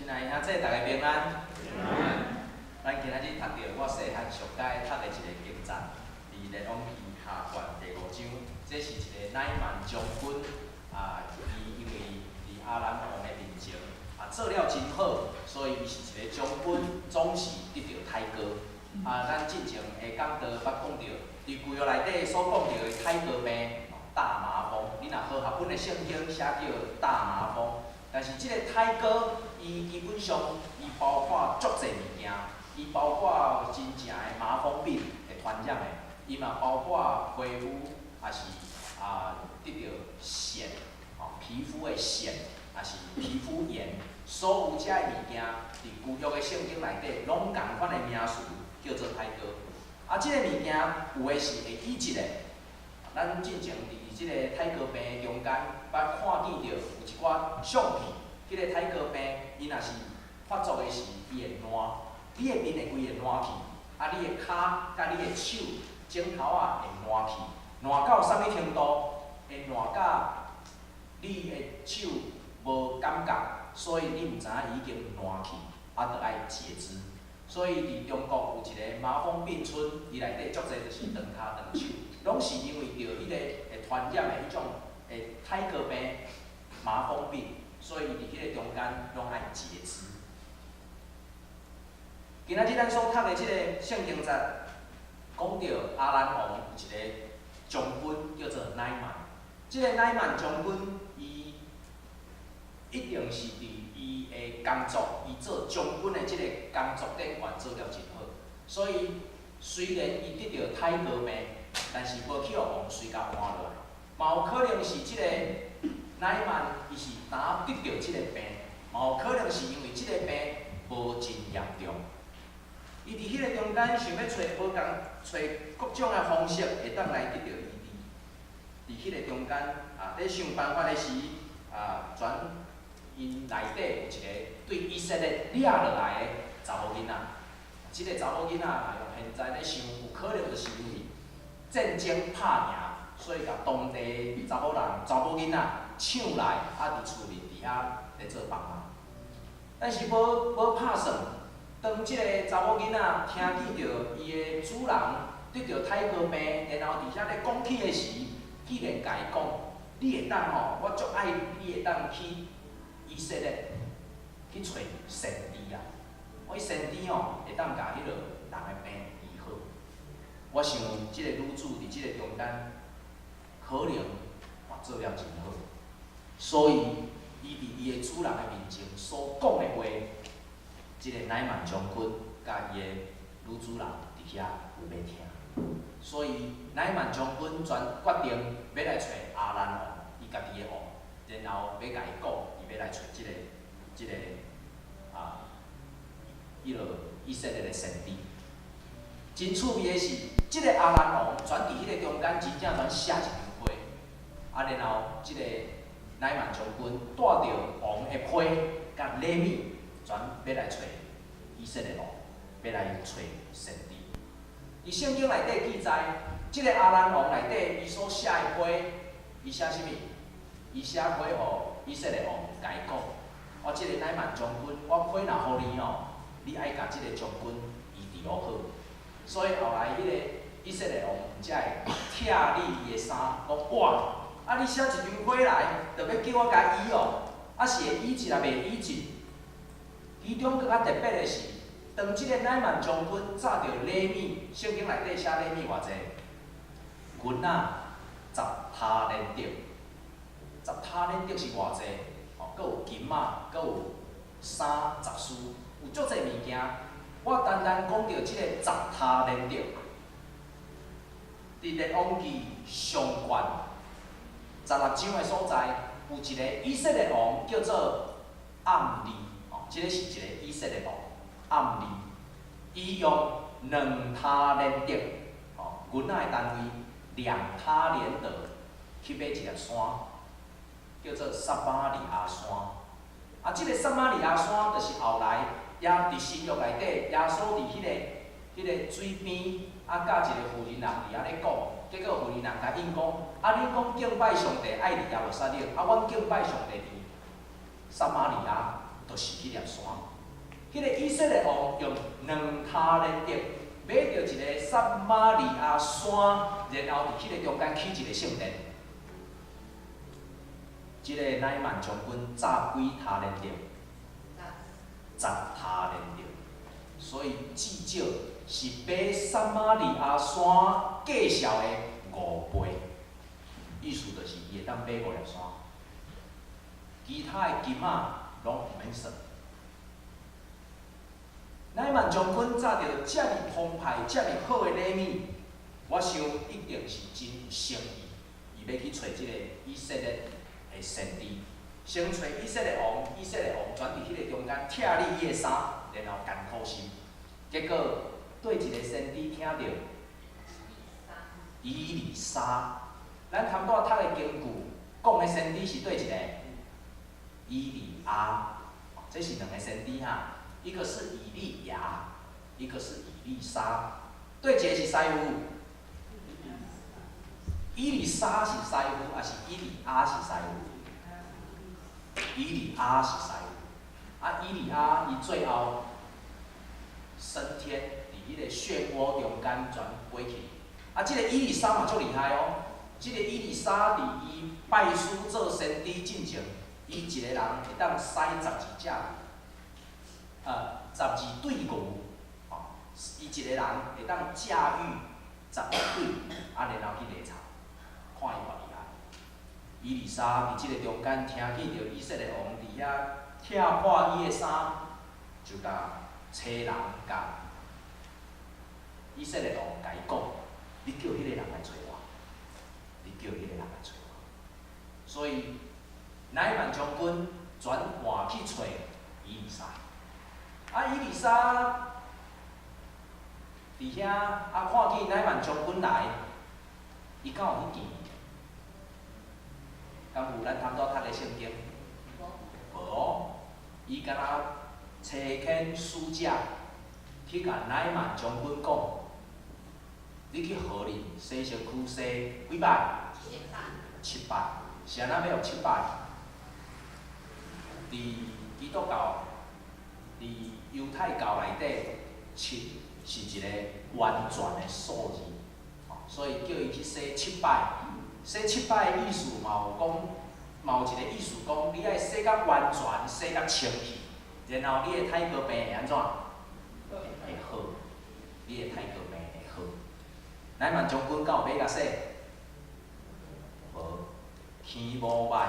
親愛兄姊，逐家平安。咱今仔日讀著我細漢上喜愛讀的一個經節，佇列王記下卷第五章。這是一個乃縵將軍啊，伊因為佇亞蘭王的面前啊做了真好，所以伊是一個將軍，總是得著抬舉。啊，咱進前的講道捌講著，佇舊約內底所講著的泰哥病，大麻風，你若和合本的聖經寫叫大麻風，但是這個泰哥，伊基本上伊包括足濟物件，伊包括真正的麻風病會傳染的，伊嘛包括皮膚，也是啊得著癬，吼皮膚的癬，也是皮膚炎，所有這个物件，佇舊約的聖經內底，攏仝款的名詞叫做泰哥。啊，這個物件有的是會醫治的。咱進前佇這個泰哥病中間，捌看見著有一寡相片，彼個泰哥病，伊若是發作的時，伊會爛，你的面會規个爛去，啊，你的跤佮你的手指頭仔會爛去，爛到啥物程度？會爛甲你的手無感覺，所以你毋知影伊已經爛去，啊，著愛截肢。所以佇中國有一個麻風病村，伊內底足濟就是斷跤斷手，攏是因為著彼個會傳染的彼種的泰哥病、麻風病，所以伊佇彼個中間攏愛截肢。今仔日咱所讀的這個聖經節，講著亞蘭王有一個將軍叫做乃縵。這個乃縵將軍，伊一定是佇伊的工作，伊做將軍的這個工作頂懸做了真好，所以雖然伊得著泰哥病，但是無去予王隨共換落來。嘛有可能是這個乃縵伊是當得著這個病，嘛有可能是因為這個病無真嚴重。伊佇彼個中間想欲揣無仝揣各種的方式，會當來得著醫治。佇彼個中間啊，咧想辦法的時，啊，轉𪜶內底有一個對以色列掠落來的查某囡仔。這個查某囡仔，現在咧想，有可能就是因為戰爭拍贏，所以共當地查某人、查某囡仔搶來，啊，佇厝裡佇遐咧做幫忙。但是無無拍算，當這個查某囡仔聽見著伊的主人得著泰哥病，然後佇遐咧講起的時，竟然共伊講：你會當吼，我足愛你會當去以色列去揣先知啊！我先知吼會當共彼個人的病醫好。我想這個女子佇這個中間可能嘛做了真好，所以伊佇伊的主人的面前所講的話，這個乃縵將軍佮伊的女主人佇遐有欲聽。所以乃縵將軍全決定欲來揣亞蘭王，伊家己的王，然後欲共伊講，伊欲來揣這個啊，彼個以色列的先知。真趣味的是，這個亞蘭王轉佇彼個中間，真正轉寫一張批，啊，然後這個乃縵將軍帶著王的批佮禮物，轉欲來揣以色列王，欲來揣先知。佇聖經內底記載，這個亞蘭王內底，伊所寫的批，伊寫啥物？伊寫批予以色列王，共伊講：我這個乃縵將軍，我批若予你吼，你愛共這個將軍醫治好。所以後來彼個以色列王才會拆你伊的衫，講哇，啊你寫一張批來，就欲叫我共醫哦，啊是會醫治抑袂醫治？其中閣較特別的是，當這個乃縵將軍紮著禮物，聖經內底寫禮物偌濟？銀仔十他連得，十他連得是偌濟？吼，閣有金仔，閣有衫雜事，有足濟物件。我單單講著這個十他連得，佇列王記上卷16章的所在，有一個以色列王叫做暗利，吼，這個是一個以色列王暗利，伊用兩他連得，吼，銀仔的單位兩他連得去買一粒山，叫做撒瑪利亞山。啊，這個撒瑪利亞山就是後來也佇新約內底，耶穌佇彼個水邊，啊，佮一個婦人佇遐咧講，結果婦人共𪜶講：啊，恁講敬拜上帝愛佇耶路撒冷，啊，阮敬拜上帝佇撒瑪利亞，就是彼粒山。彼个以色列王用2他連得買著一个撒瑪利亞山，然後佇彼个中間起一个聖殿。這個乃縵將軍紮幾他連得？10他連得。所以至少是比撒瑪利亞山價數的5倍。意思就是伊會當買五粒山，其他的金仔攏毋免算。乃縵將軍紮著遮爾澎湃、遮爾好的禮物，我想一定是真有誠意，伊欲去揣這个以色列的先知，先揣以色列王，以色列王轉佇彼个中間拆你伊的衫，然後艱苦心。結果佗一个先知聽著以利沙，咱頭拄仔讀的經句講的先知是佗一个以利亞，這是兩个先知哈。一個是以利亞，一個是以利沙，佗一个是師傅？以利沙是師傅，抑是以利亞是師傅？以利亞是師傅。啊，以利亞伊最後升天，佇彼个漩渦中間轉飛去。啊，這個以利沙嘛足厲害哦！這個以利沙佇伊拜師做先知進前，伊一個人會當駛12隻。12對牛，吼，伊一個人會當駕馭12對，啊，然後去犁田，看伊偌厲害。以利沙佇這个中間聽見著以色列王佇遐拆破伊的衫，就共差人共以色列王共伊講：你叫彼个人來揣我，你叫彼个人來揣我。所以乃縵將軍轉換去揣以利沙。啊，以利沙佇遐啊，看見乃縵將軍來，伊敢有去見？敢有咱頭拄讀的聖經？無哦，伊敢若差遣使者去共乃縵將軍講：你去河裡洗身軀洗幾擺？七擺。是按怎欲予七擺？佇基督教、佇猶太教內底，七是一个完全的數字，所以叫伊去洗七擺。洗七擺的意思嘛有講，嘛有一個意思講，你愛洗甲完全，洗甲清氣，然後你的泰國病會按怎？會好，你的泰國病會好。乃縵將軍敢有欲共洗？無，耳無歹，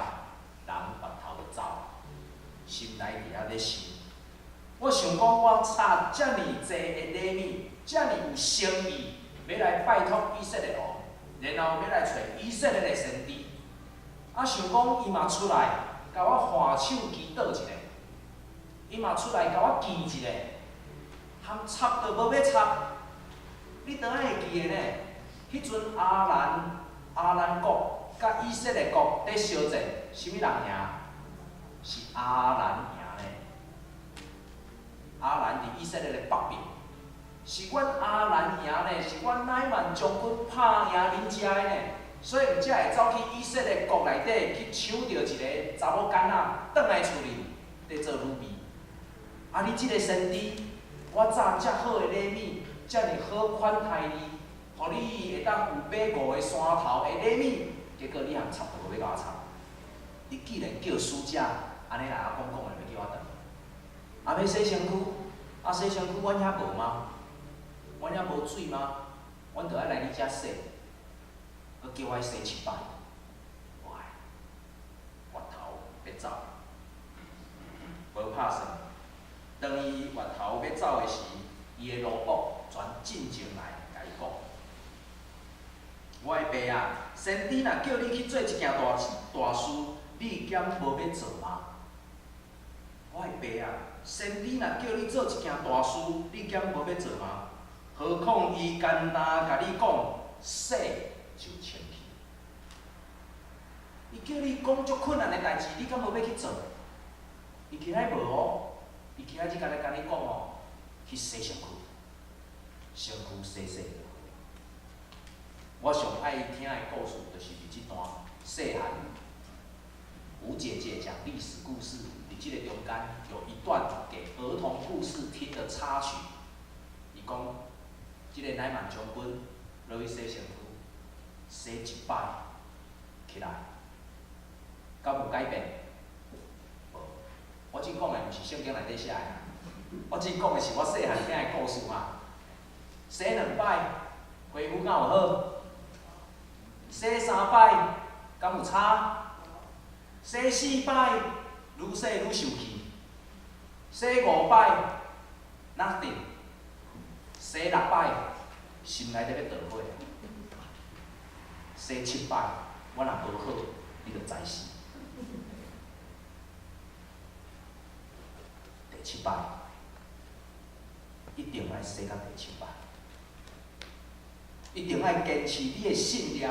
人腹頭就走，心內佇遐咧想。我想講，我插遮爾濟的禮物，遮爾有誠意，欲來拜託以色列王，然後欲來揣以色列的先知。啊，想講伊嘛出來，共我還手祈禱一下，伊嘛出來共我見一下，含插都無欲插。你當然會記得呢？彼陣亞蘭亞蘭國佮以色列國佇相戰，啥物人贏？是亞蘭贏呢。亞蘭佇以色列的北邊，是阮亞蘭贏呢，是阮乃縵將軍拍贏恁遮的呢，所以毋才會走去以色列國內底去搶著一个查某囡仔，轉來厝裡佇做女婢。啊，你這个先知，我紮遮好的禮物，遮爾好款待你，予你會當有買五个山頭的禮物，結果你含插都無欲共我插。你既然叫使者，按呢來講講的，欲叫我轉。啊，欲洗身軀，啊，洗身軀，阮遐無嗎？阮遐無水嗎？阮著愛來你遮洗，閣叫我洗七擺，哇！越頭欲走，無拍算。當伊越頭欲走的時，伊的奴僕轉進前來共伊講：我的爸啊，先知若叫你去做一件大事，大事，你敢無欲做嗎？我的爸啊，先知若叫你做一件大事，你敢無欲做嗎？何況伊干焦共你講，洗就清氣。伊叫你講足困難的代誌，你敢無欲去做？伊今仔無哦，伊今仔只干焦共你講哦，去洗身軀，身軀洗洗就好。我上愛聽的故事，就是佇這段細漢吳姐姐講歷史故事佇這个中間有一段給兒童故事聽的插曲。伊講，這个乃縵將軍落去洗身軀，洗一擺起來，敢有改變？無。我這講的毋是聖經內底寫的，我這講的是我細漢聽的故事嘛。洗兩擺，皮膚敢有好？洗三擺，敢有差？洗四擺，愈洗愈受氣。洗五擺，nothing。洗六擺，心內底欲著火。洗七擺，我若無好，你就知死。第七擺，一定愛洗到第七擺，一定愛堅持你的信念，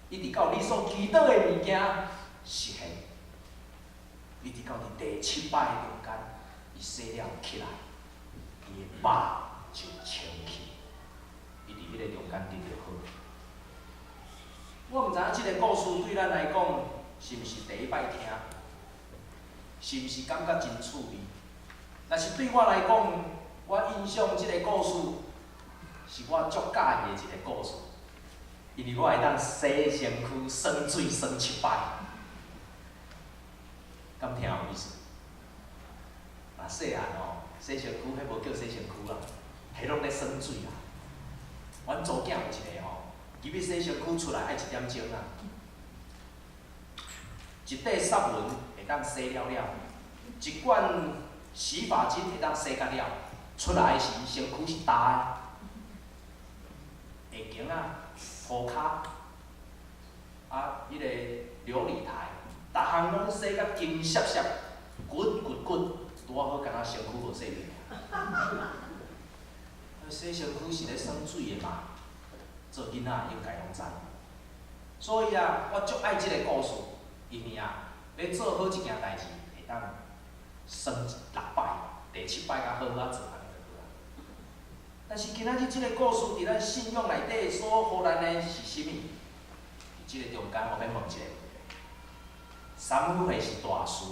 一直到你所祈禱的物件實現，一直到佇第七擺的中間，伊洗了起來，伊的肉就清氣，伊佇彼个中間得著好。我毋知影這个故事對咱來講是毋是第一擺聽，是毋是感覺真趣味？但是對我來講，我印象這个故事是我足佮意的一个故事，因為我會當洗身軀、耍水耍七擺，敢聽有意思？啊，細漢吼，洗身軀，彼無叫洗身軀啦，彼攏咧耍水啦。阮祖囝有一个吼，入去洗身軀出來愛一點鐘啊，一塊雪紋會當洗了了，一罐洗髮精會當洗甲了，出來時身軀是焦的。下間啊，塗跤，啊，彼个流理台，逐項攏洗甲金閃閃，骨骨骨，拄仔好敢若身軀無洗過。洗身軀是咧耍水的嘛，做囡仔應該攏知。所以啊，我足愛這个故事，因為啊，欲做好一件代誌，會當耍六擺，第七擺才好好仔做按呢就好啊。但是今仔日這个故事佇咱信仰內底所予咱的是啥物？佇這个中間，我欲問一个問題：啥物貨是大事？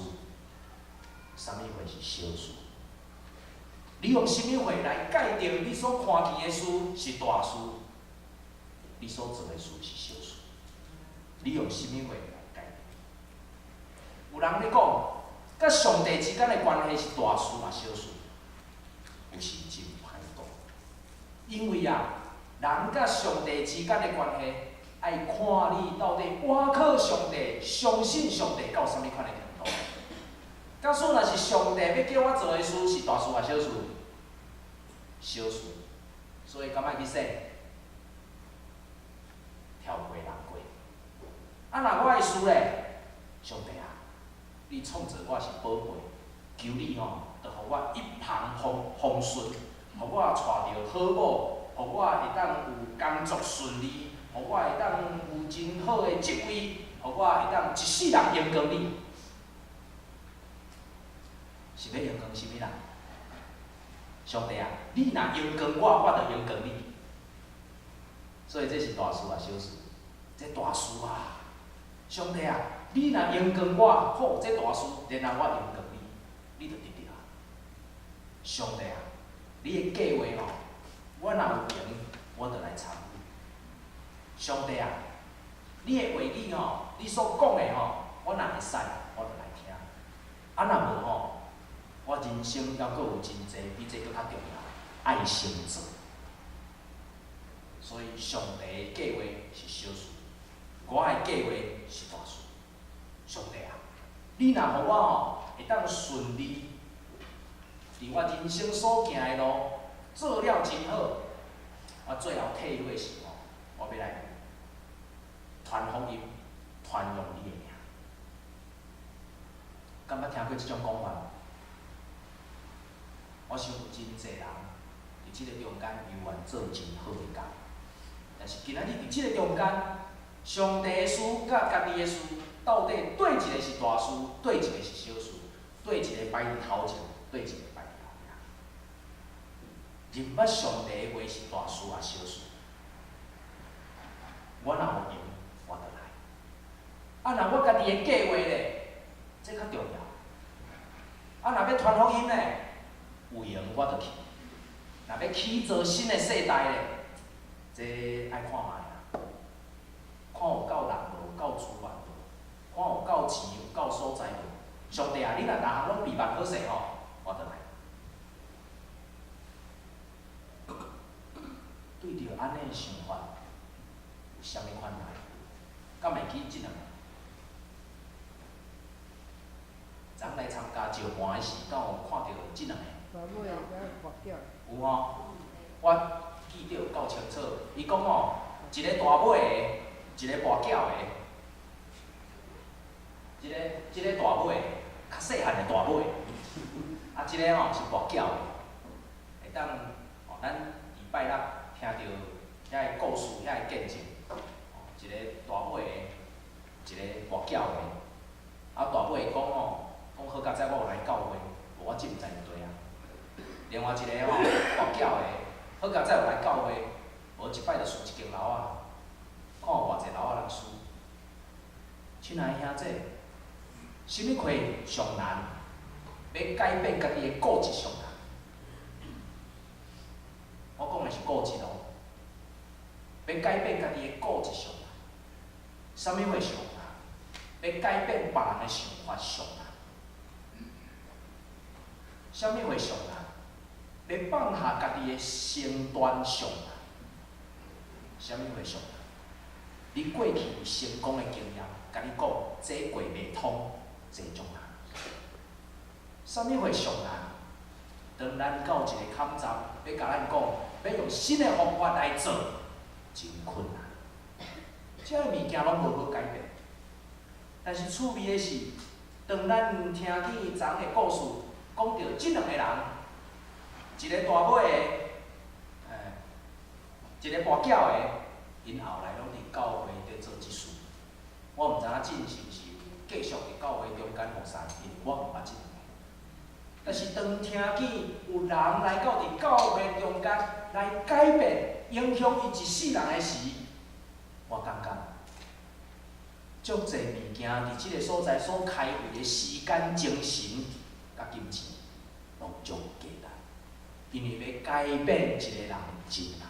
啥物貨是小事？你用啥物貨來界定你所看見的事是大事？你所做的事是小事？你用啥物貨來界定？有人咧講，佮上帝之間的關係是大事抑小事？有時真歹講，因為啊，人佮上帝之間的關係，愛看你到底倚靠上帝、相信上帝到啥物款的程度。假使若是上帝欲叫我做的事是大事抑小事？小事，所以敢愛去洗？跳過人過。啊，若我的事咧，上帝啊，你創造我是寶貝，求你吼，就予我一帆風順，予我娶著好某，予我會當有工作順利，予我會當有真好的職位，予我會當一世人榮光你。是欲榮光啥物人？上帝啊，你若榮光我，我就榮光你。所以這是大事抑小事？這大事啊！上帝啊，你若榮光我，好，這大事，然後我榮光你，你就得著啊。上帝啊，你的計劃吼，我若有閒，我就來參與。上帝啊，你的話語吼，你所講的吼，我若會使，我就來聽。啊，若無吼，我人生猶閣有真濟比這閣較重要，愛先做。所以上帝的計劃是小事，我的計劃是大事。上帝啊，你若予我吼會當順利，佇我人生所行的路做了真好，我最後退休的時吼，我欲來傳福音、傳揚你的名。敢捌聽過這種講法？我想有真濟人佇這个中間猶原做真好的工，但是今仔日佇這个中間，上帝的事佮家己的事，到底佗一个是大事，佗一个是小事？佗一个擺佇頭前，佗一個擺佇後壁？認捌上帝的話是大事抑小事？我若有閒，我就來。啊，若我家己的計劃咧，這較重要。啊，若欲傳福音咧，有閒我就去。若欲起造新的世代咧，這愛看覓啦，看有夠人無，夠資源無，看有夠錢有夠所在無。上帝啊，你若逐項攏備辦好勢吼，我就來。對著按呢想法，有啥物款來？敢會記這兩個？昨來參加石盤的時，敢有看著這兩個？有吼，我記得有夠清楚。伊講吼，一个大尾的，一个跋筊的，這個大尾，較細漢的大尾，啊，這个吼是跋筊的，會當吼，咱禮拜六聽著遐个故事，遐個見證，一个大尾的，一个跋筊的，啊，大尾的講吼，講好佳哉我有來教會，無我真毋知問題啊。另外一个吼，跋筊的，好佳哉有來教會，無一擺就輸一間樓仔，看有偌濟樓仔人輸。親愛的兄弟，啥物貨上難？欲改變家己的固執上難。我講的是固執哦。欲改變家己的固執上難。啥物貨上難？欲改變別人的想法上難。啥物貨上難？欲放下家己的身段上難。啥物貨上難？你過去有成功的經驗，共你講，這過袂通，這足難。啥物貨上難？當咱到一个坎站，欲共咱講，欲用新的方法來做，真困難。這个物件攏無好改變。但是趣味的是，當咱聽見昨的故事，講著這兩个人，一个大尾的，一個跋筊的，𪜶後來攏佇教會佇做執事。我毋知影真是毋是繼續佇教會中間服侍，因為我毋捌這兩個。但是當聽見有人來到佇教會中間來改變、影響伊一世人的時，我感覺足濟物件佇這个所在所開費的時間、精神佮金錢，攏足價值。因為欲改變一個人真難，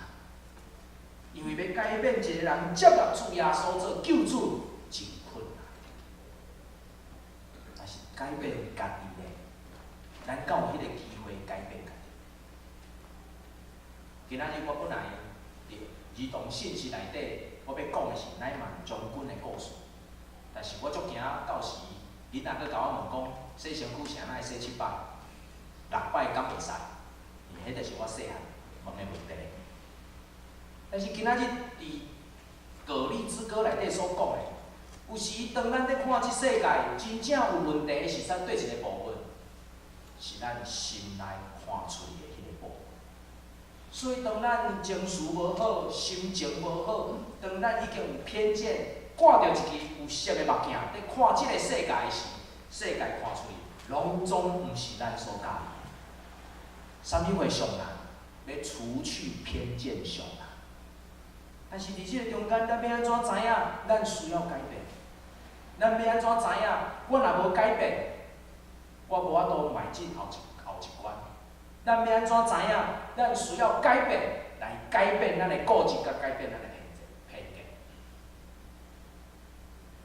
因為欲改變一個人接納主耶穌做救主真困難。但是改變家己咧，咱敢有彼個機會改變家己？今仔日我本來佇兒童信息內底，我欲講的是乃縵將軍的故事，但是我足驚到時囡仔閣共我問講，洗身軀啥愛洗七擺、六擺敢會使？因為彼就是我細漢問的問題。但是今仔日佇歌利之歌內底所講的，有時當咱佇看這世界真正有問題的是啥佗一个部分？是咱心內看出來的彼个部分。所以當咱情緒無好、心情無好，當咱已經有偏見，掛著一支有色的目鏡，佇看這个世界時，世界看出來，攏總毋是咱所佮意的。啥物貨上難？欲除去偏見上難。但是佇這个中間，咱欲按怎知影？咱需要改變。咱欲按怎知影？我若無改變，我無法度邁進後一關。咱欲按怎知影？咱需要改變，來改變咱的固執，佮改變咱的偏見。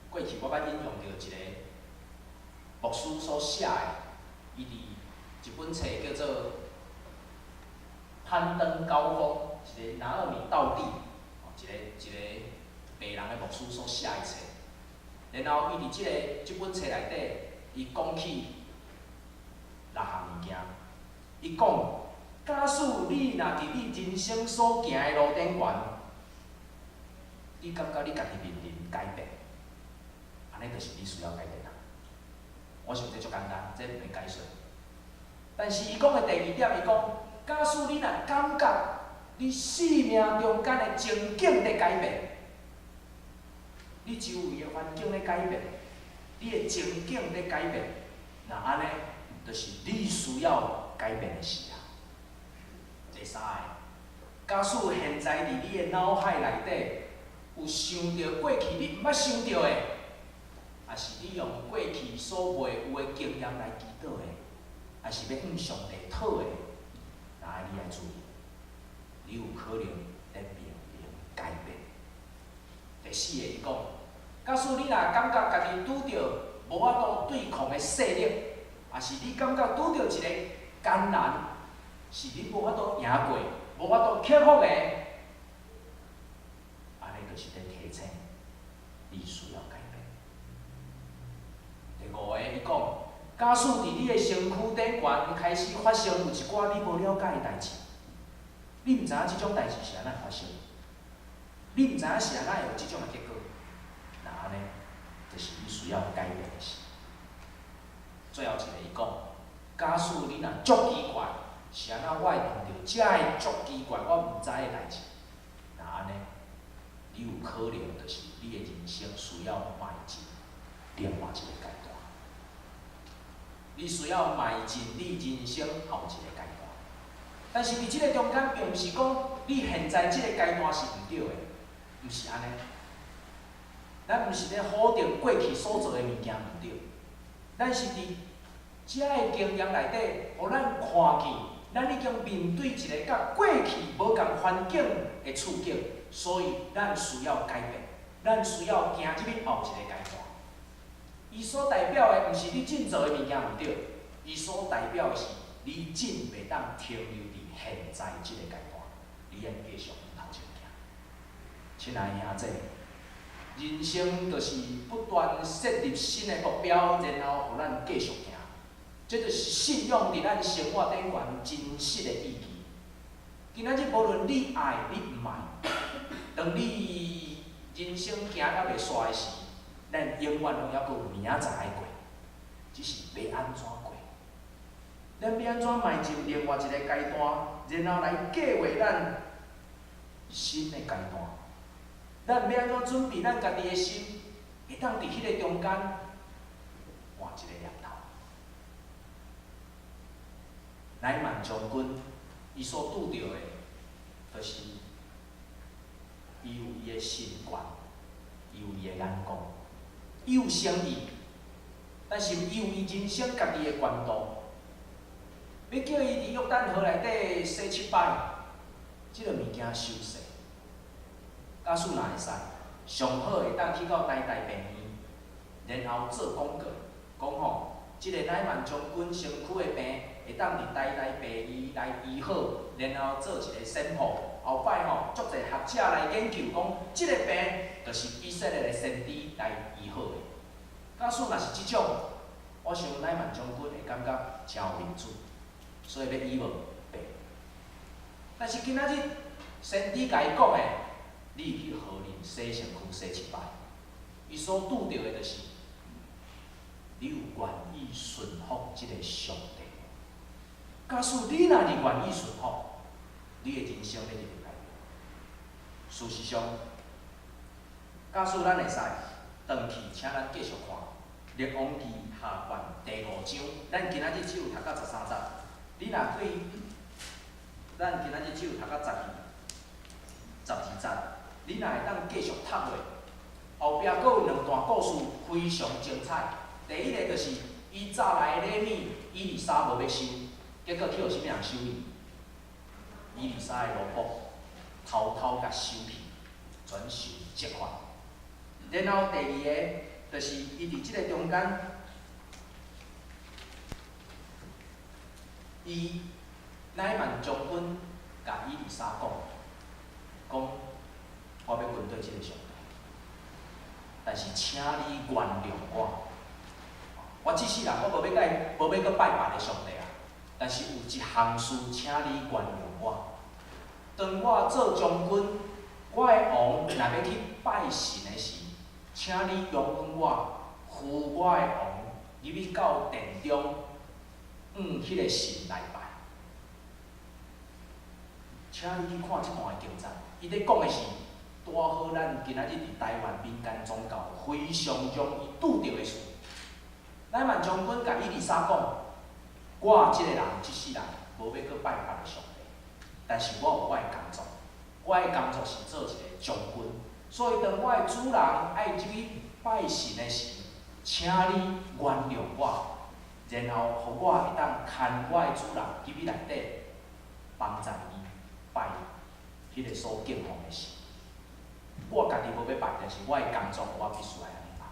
過去我捌引用著一個牧師所寫的，伊佇一本冊叫做《攀登高峰》，一个拿俄米道蒂，一個一個白人的牧師所寫的冊。然後伊佇這本冊內底，伊講起六項物件。伊講，假使你若佇你人生所行的路頂懸，你感覺你家己面臨改變，按呢就是你需要改變啦。我想這足簡單，這毋免解說。但是伊講的第二點，伊講，假使你若感覺你生命中間的情景佇改變，你周圍的環境咧改變，你的情景咧改變，若按呢，就是你需要改變的時啊。第三个，假使現在佇你的腦海內底有想著過去你毋捌想著的，抑是你用過去所袂有的經驗來祈禱的，抑是欲向上帝討的，那你愛注意，你有可能咧面臨改變。第四个，伊講，假使你若感覺家己拄著無法度對抗的勢力，抑是你感覺拄著一个艱難，是你無法度贏過、無法度克服的，按呢就是咧提醒你需要改變。第五个，伊講，假使佇你的身軀頂懸開始發生有一寡你無了解的代誌，你毋知影這種代誌是按怎發生，你毋知影是按怎會有這種的結果，那按呢，就是你需要改變的時。最後一個，伊講，假使你若足奇怪，是按怎我會碰著遮的足奇怪我毋知的代誌，那按呢，你有可能就是你的人生需要邁進另外一個階段。你需要邁進你人生後一個階段。但是佇這個中間，並毋是講你現在這個階段是毋對的，毋是按呢。咱毋是咧否定過去所做的物件毋對，咱是佇遮的經驗內底，予咱看見，咱已經面對一個佮過去無仝環境的處境，所以咱需要改變，咱需要行入去後一個階段。伊所代表的，毋是你進做的物件毋對，伊所代表的是你進袂當停留佇現在這個階段，你愛繼續向頭前行。親愛的兄弟，人生就是不斷設立新的目標，然後予咱繼續行。這就是信仰佇咱生活頂懸真實的意義。今仔日無論你愛你毋愛，當你人生行猶袂煞的時，咱永遠攏猶閣有明仔載愛過，只是欲按怎過。咱欲按怎邁進另外一個階段，然後來計劃咱新的階段。咱欲按怎準備咱家己的心，會當佇彼个中間換一個念頭。乃縵將軍伊所拄著的，就是伊有伊的神權，伊有伊的眼光，伊有誠意，但是伊有伊人生家己的權度。欲叫伊佇約旦河內底洗七擺，這个物件傷細。假使若會使，上好會當去到台大病院，然後做廣告，講吼，這个乃縵將軍身軀的病，會當佇台大病院來醫好，然後做一個宣布。後擺吼，足濟學者來研究講，這個病就是以色列的先知來醫好的。假使若是這種，我想乃縵將軍會感覺誠有面子，所以欲醫無？袂。但是今仔日先知共伊講的，你去河裡洗身軀洗七擺，伊所拄著的就是，你有願意順服這个上帝。假使你若是願意順服，你的人生欲直直改變。事實上，假使咱會使轉去，請咱繼續看《列王紀下卷》第五章。咱今仔日只有讀到13節。你若對，咱今仔日只有讀到12節。你若會當繼續讀落，後壁閣有兩段故事非常精彩。第一个就是伊早來的禮物，以利沙無欲收，結果去予啥物人收去？以利沙的奴僕偷偷共收去，轉受責罰。然後第二个就是伊佇這个中間，伊乃縵將軍共以利沙講，講我欲跟綴這个上帝，但是請你原諒我。我這世人我無欲共伊，無欲閣拜別个上帝啊。但是有一項事，請你原諒我。當我做將軍，我的王若欲去拜神的時，請你容許我扶我的王入去到殿中，向彼个神來拜。請你去看這段的經節，伊咧講的是，拄好咱今仔日佇台灣民間宗教非常容易拄著的事。乃縵將軍共以利沙講：我這个人這世人無欲閣拜別个上帝，但是我有我的工作，我的工作是做一個將軍，所以當我的主人愛入去拜神的時，請你原諒我，然後予我會當牽我的主人入去內底，幫助伊拜彼個所敬奉的神。我家己無欲拜，但是我的工作我必須愛按呢拜。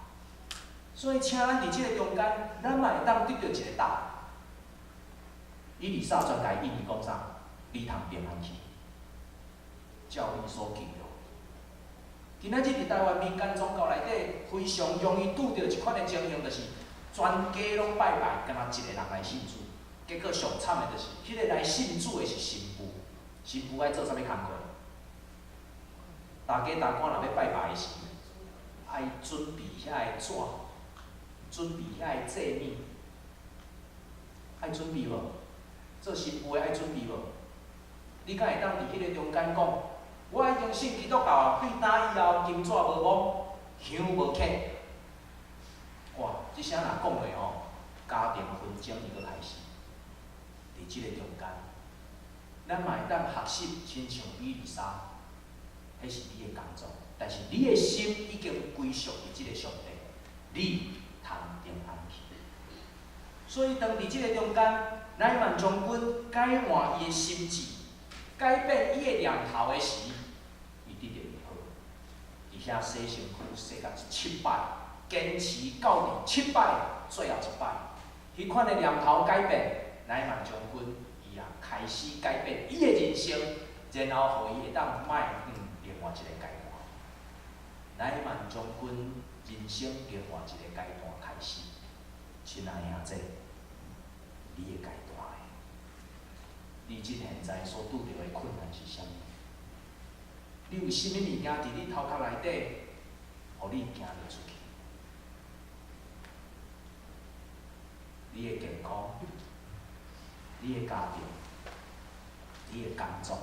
所以，請咱佇這個中間，咱嘛會當得著一個答案。以利沙全共應伊講啥？你通平安去，照你所求的。今仔日佇台灣民間宗教內底，非常容易拄著一款的情形，就是全家攏拜拜，干焦一个人來信主。結果上慘的就是，彼個來信主的是新婦，新婦愛做啥物工課？大家大官若欲拜拜的時，愛準備遐个紙，準備遐个祭物，愛準備無？做新婦的愛準備無？你敢會當佇彼个中間講，我已經信基督教啊，對今以後金紙無摸，香無磕。哇！這聲若講落吼，家庭紛爭伊閣開始。佇這个中間，咱嘛會當學習，親像以利沙，彼是你的工作，但是你的心已經歸屬佇這个上帝，你通平安去。所以當佇這个中間，乃縵將軍改換伊的心志，改變伊的念頭的時，伊得著醫好。佇遐洗身軀洗甲七擺，堅持到佇七擺，最後一擺，彼款的念頭改變，乃縵將軍伊也開始改變伊的人生，然後予伊會當邁向另外一个階段。乃縵將軍人生另外一个階段開始，親愛兄弟，你的階段咧？你這現在所拄著的困難是啥物？你有啥物物件佇你頭殼內底，予你行袂出去？你的健康，你的家庭，你的工作，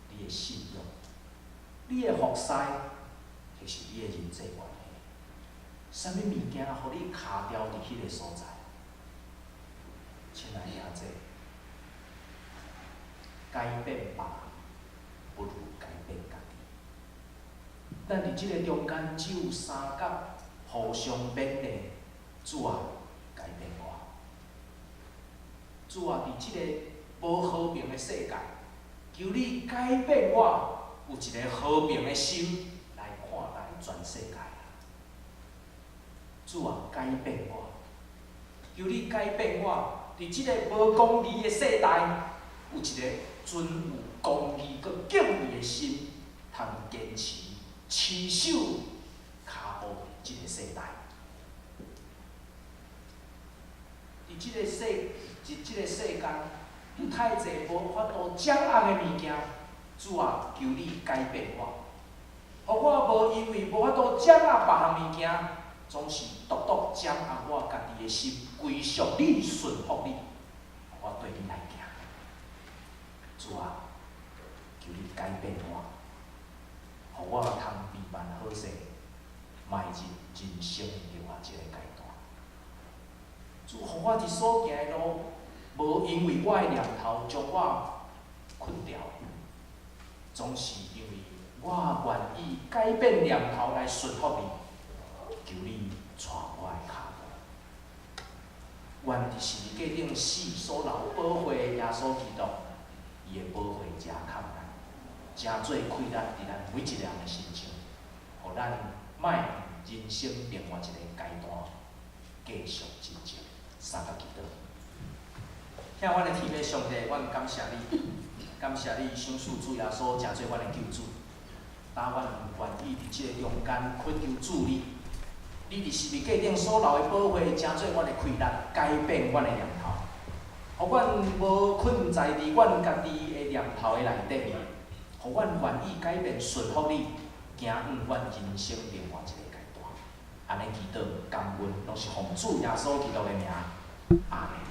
你的信仰，你的服侍，或是你的人際關係，啥物物件予你卡牢佇彼个所在？親愛兄弟，改變別人，不如改變家己。咱佇這个中間只有相佮互相勉勵，主啊，改變我。主啊，佇這个無和平的世界，求你改變我，有一个和平的心來看待全世界。主啊，改變我，求你改變我，佇這个無公義的世代，有一个存有公義閣敬畏的心，通堅持持守跤步佇這个世代。佇這个世間，有太濟無法度掌握的物件，主啊，求你改變我，予我無因為無法度掌握別項物件，總是獨獨掌握我家己的心，歸屬你，順服你，我對你來行。主啊，求你改變我，予我通避慢好勢，邁入人生另外一个階段。主，予我佇所行的路，無因為我的念頭將我困牢，總是因為我願意改變念頭來順服你，求你帶我的跤步。願佇十字架頂死所流寶血的耶穌基督，伊的寶血遮看咱，成做氣力佇咱每一个人的身上，予咱邁向人生另外一个階段，繼續前進。三個祈禱。疼阮的天父上帝，阮感謝你，感謝你賞賜主耶穌成做阮的救主，當阮願意佇這个中間懇求主你，你佇十字架頂所流的寶血，成做阮的氣力，改變阮的念頭，予阮無困在佇阮家己的念頭的內底，予阮願意改變順服你，行向阮人生另外一个階段。按呢祈禱感恩，攏是奉主耶穌基督的名，阿門。